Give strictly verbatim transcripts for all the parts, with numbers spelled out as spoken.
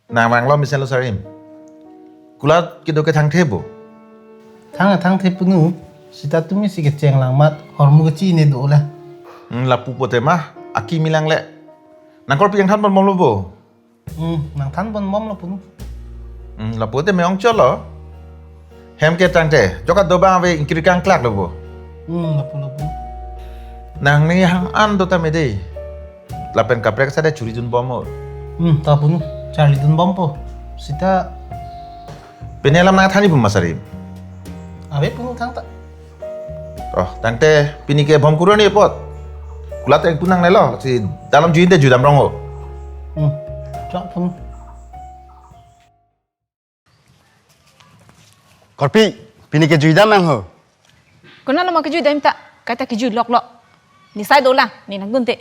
Nang vanglo mesen lo Sarim. Kulat kedo ke thangthe bo. Thang thangthe punu. Sita tumi si kecheng lang mat hormu kechini do la. Hmm, lapu pote ma, aki milang le. Nang Korpi nangthan ponbomlo bo. Hmm, nangthan ponbomlo punu. Hmm, lapu te me-ong cholo. Hem ke tangte, joka dobang ave ingkiri kangklak lo bo. Hmm, lapu lapu. Nang ni hang an do ta me de. Lapen kaprek sa de churi dunbom o. Hmm, ta punu. Charli dunbompo. Sita. Pini alam nangthan-i pu ma Sarim. Ave punu thangta. Oh, tangte pini ke bom kuro ni apot. Kulat te punang nelo, si dalam juin te jui dam rong o. Hmm. Chok punu. Korpi, pini ke jui dam nang ho. Konat lo ma kejui dam ta, kaita kejui lok lok. Ne sai dolang, ne nangdun te.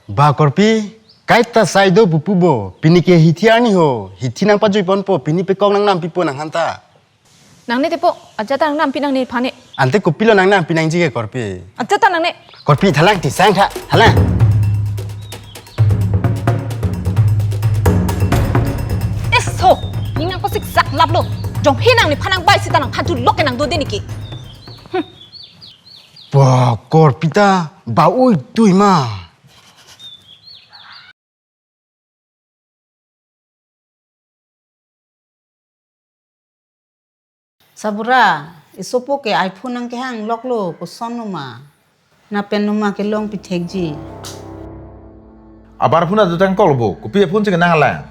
Ba Korpi, kaita sai do pupu bo, pini ke hithi arni ho, hithi nangpajui ponpo, pini pekong nangnampipo nanghan ta. Nangne te po, ajat ta nangnampi nangne phane. Ante kopilo nangnampi nangji ke Korpi. Ajat ta nangne. Korpi thalang tisang tha, thalang. Eso, ning nangpasik sak laplo. Jong he nangne phan nangbai sita nangphan thu lok ke nangdo de niki. Ba Korpi ta, ba ui tui ma. Sabura, isopo ke iPhone nangkehang loklo, koson numa. Napen numa kelong pithekji. Aban aphone adotang kol bo, kopi aphone si kenang lang.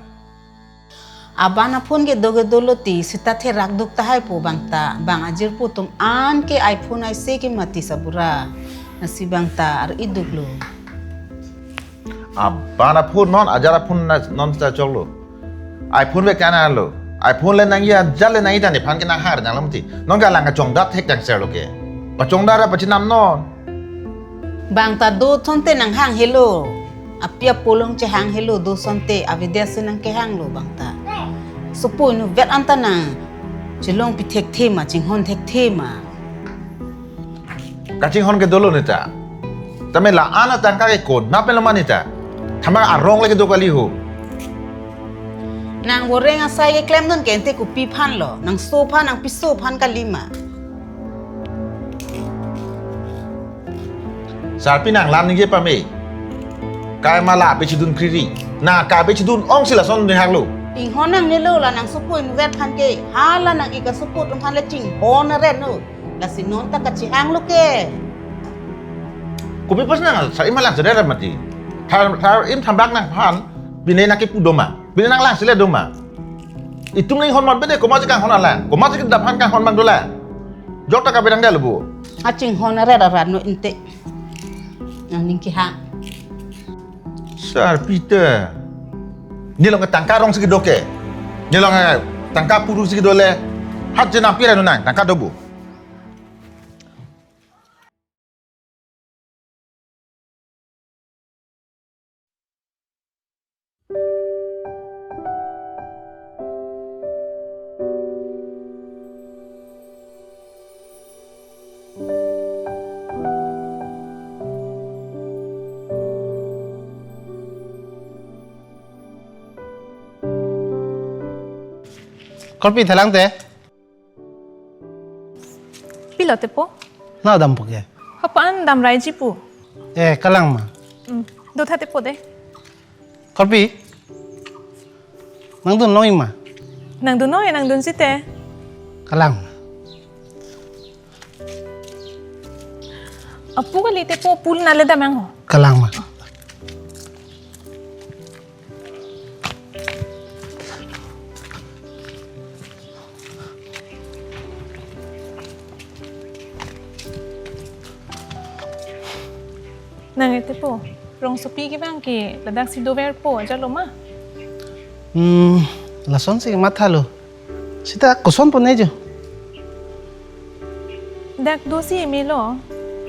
Aban aphone kedo kedo lo ti, sita therak duk tahai po bang ta, bang ajirpo atum an ke iPhone aise ke mati Sabura. Lasi bang ta ar-i duk lo. Aban aphone non, ajat aphone na non ta choklo. iPhone ve kana lo. iPhone le nangji ajat le nangji ta nephan ke nanghar nang lam ti. Non ke alang kachongdat thek dang ser lo ke. Pachongdat ra pachinam non. Bang ta do thonte nanghang helo. Api apo along chehang helo do thonte avedetsi nangkehang lo bang ta. Sopo inutvet an ta nang chelong pithek the ma, chinghon thekthe ma. Kachinghon ke dolo neta. Tame la-an atangka ke konat pen lo ma neta. Thamak arong le kedo kali ho. Nang boreng asai keklem non ke ente kopi aphan lo. Nangso aphan, nangpiso aphan kali ma. Sarpi nang lam ningje pame. Kai ma la be chidun kriri. Na ka be chidun ong si lason nihak lo. Inghon nangne lo la nang sopo inutvet aphan ke. Hala nang-ik asopo atum aphan le chinghon aren lo. Lasi non ta kachihang lo ke. Kopi pas nang sa imalang sedera mati. Thar, thar im thambak nangphan. Pine nangkepu do ma. Pine nanglang sele do ma. Itum ning hon mat bede komat si kanghon alang. Komat si kedap aphan kanghon bang dolang. Jok ta kabe nang dal bu. Achinghon aret arat no inte. Nang ning kihang. Sarpi ta. Ne long tangka rong si kedo ke. Ne long tangka puru si kedo le. Hat je nampi ra nang tangka do bu. Korpi thalang te? Pilo te po? Na dampo ke? Hapan dam raiji pu. Eh, kalang ma. Hmm. Do tha te po de. Korpi. Nangdun long ima. Nangdun long, nangdun si te. Kalang ma. Apu kali te po pul nale damang ho. Kalang ma. Nang ete po, rongsopi kevang ke ladak si dover po ajat lo ma? Hmm, lason si mathalo. Sita koson po ne jo. Dak do si eme lo,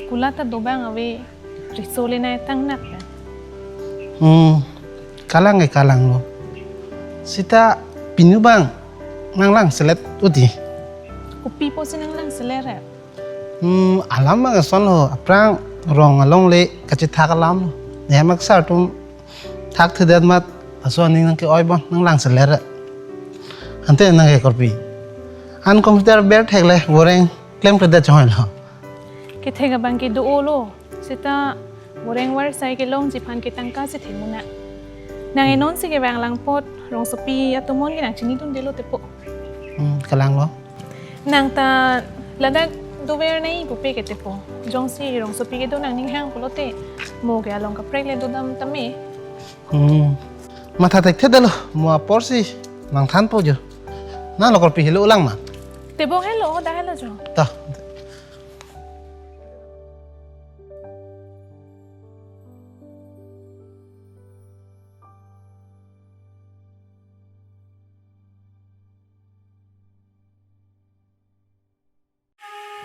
kulat ta dobang ave, riso le nai tang nak na. Hmm, kalang e kalang lo. Sita pinu bang, nanglang selet uti. Kopi po si nanglang selet re. Hmm, alam bang ason lo, aphrang rong along le kachethak alam lo. Ne mak sar tum thak thedet mat, aso aning nang ke oi bon, nanglang selet re. Ante nang ke korpi. An computer ber thek le boreng klemkledet chonghoi lo. Kethek abang ke do-o lo. Seta boreng war sai kelongji aphan ke tangka si thek muna. Nang enon si kevang lang apot, rongsopi atomon ke nang chinidundelo tepo. Hmm, kalang lo. Nang ta ladak dover nai pupe ke tepo. Jongsi rongsopi kedo nangning hang pulote, mo ke along kaprek le dodam tame. Hmm. Matha thekthedetlo, mo apor si nangthanpo jo. Nang lo korpi helo lang ma? Tebong helo, dak helo jo. Ta.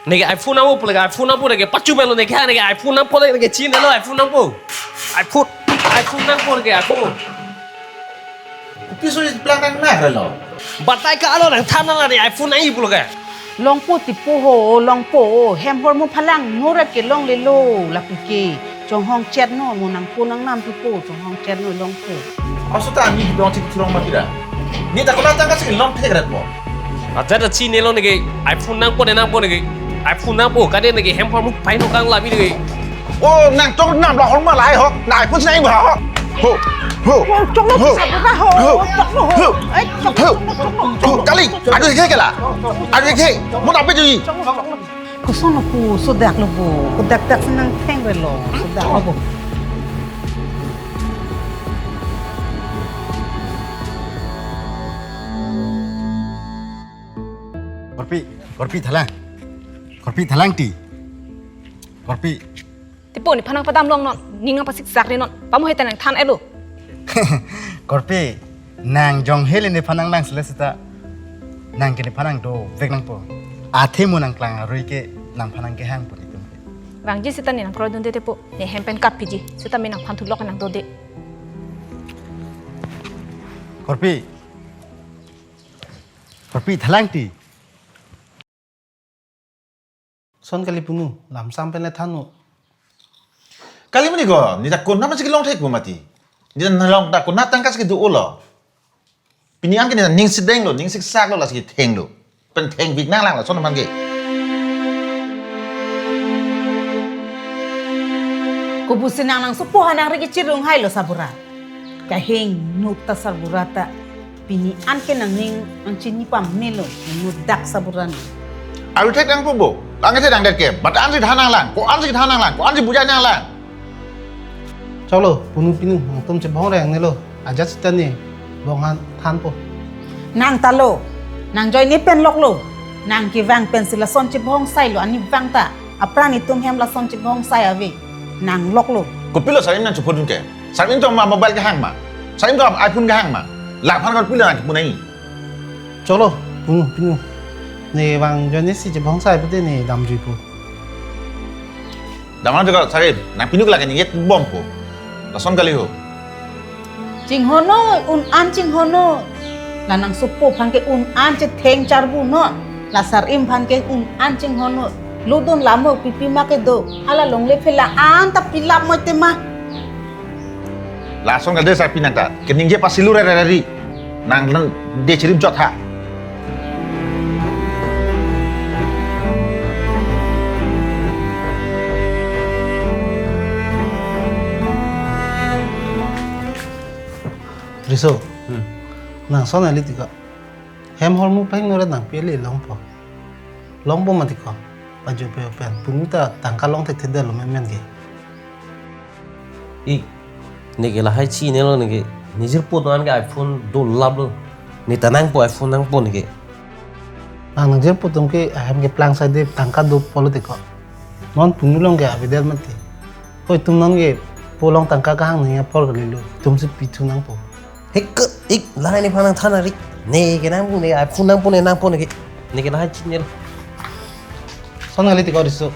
Neke iPhone nangpo pulo ke, iPhone nangpo neke pachu melo neke, neke iPhone nangpo neke chinelo iPhone nangpo. iPhone, iPhone nangpo neke iPhone. Kopi so plang nang na lo. Batai ke alo nangthan nang neke iPhone nangji pulo ke. Longpo tepo ho, longpo, hem hormu aphan lang norat ke longlelo, lapu ke. Chonghong chet non, mo nangpo nangnam tepo, chonghong chet non longpo. Aso ta ani dong chik churong mati ra. Neta konat tangka si long thek rat po. Aja ta chinelo neke iPhone nangpo ne nangpo neke. iPhone nangpo kade neke hem hormu pai no kanglam neke. Oh, nang chong nam la horma lahai ho. Na iPhone si nangji ba ho. Ho. Ho. Chong lo ho. Sabra ho. Ho. Chong lo ho. Ho. Eh, chong lo, chong lo, chong lo. Ho. Kali. Adu ke kela. Adu ke. Mo ta pe juji. Chong lo, chong lo. Koson lo ko, sodak lo bo. Kodak dak si nangtheng re lo. Sodak lo bo. Korpi, korpi thalang. Korpi thalang ti. Korpi. Tepo nephan nangpadam longnon, ning nangpasiksak ri non, pamo heta nangthan-etlo. Korpi, nang jong heli nephan nanglang sile seta. Nang ke nephan nangdovek nangpo. Athe mo nangklang arui ke nangphan nangkehangpo netum ke. Vangji seta ne nangkroidunde tepo, ne hem pen kapji, seta me nangphan thulok nangdode. Korpi. Korpi thalang ti. Son kali punu, lamsam pen le thannon. Kali mani ko, neta konat ma si kelong thek ko mati. Neta nalong ta konat tangka si kedo-o lo. Pini an ke neta ning si denglo, ning siksak lo, lasi thenglo. Pen thengvek nanglang lason aphan ke. Kopusi nang nangsopo aphan nangri kechirung hai lo sabura. Kahingno ta sabura ta. Pini an ke nangning nangchini pamelo, nangno dak sabura ni. Aru thek nangpo bo, lang thek nangdet ke, bat an si than nanglang, ko an si than nanglang, ko an si bujai nanglang. Choklo, punu pinu, nangtum chebong reng nelo, ajat seta ne, bong han thanpo. Nang ta lo, nang join ne pen loklo, nang kevang pen si lason chebong sai lo, ani vang ta, apran itum hem lason chebong sai ave, nang loklo. Kopilo sarim nang chupudun ke, sarim to ma mobile kehang ma, sarim to iPhone kehang ma, laphan korpilo nang kipunai. Choklo, punu, pinu. Ne vang join ne si chebong sai pute ne damjuipo. Damang juga sarim, nang pinu ke lake ningje bompo. Lason kali ho. Chinghonnoi, un an chinghonnoi. La nangsopo aphan ke un an chetheng charbu non. La sarim aphan ke un an chinghonnoi. Lodun lamo pipi ma kedo. Hala longle phela an ta pilap moi tema. Lason kali de sarpi nang ta. Keningje pasilu re re re ri. Nang nang de chirim jot ha. Riso. Hmm. Nang son ali tika. Hem hormu pen nore nang pele longpo. Longpo mati ko. Paju pe pen. Punu ta tangka long thekthedetlo menmen ke. Ik, neke lahai chinelo neke. Nejirpo atum an ke iPhone dolaplo. Neta nangpo iPhone nangpo neke. Nang nejirpo atum ke ahem keplang saide tangka do pulote ko. Non punu along ke avedet mati. Ko itum non ke po along tangka kehang nangji apor kalilo. Itum si pithu nangpo. Hek, ik, lahai nephan nangthan ari. Neke nangpo ne iPhone nangpo ne nangpo neke. Neke lahai chinelo. Son kali tika Riso.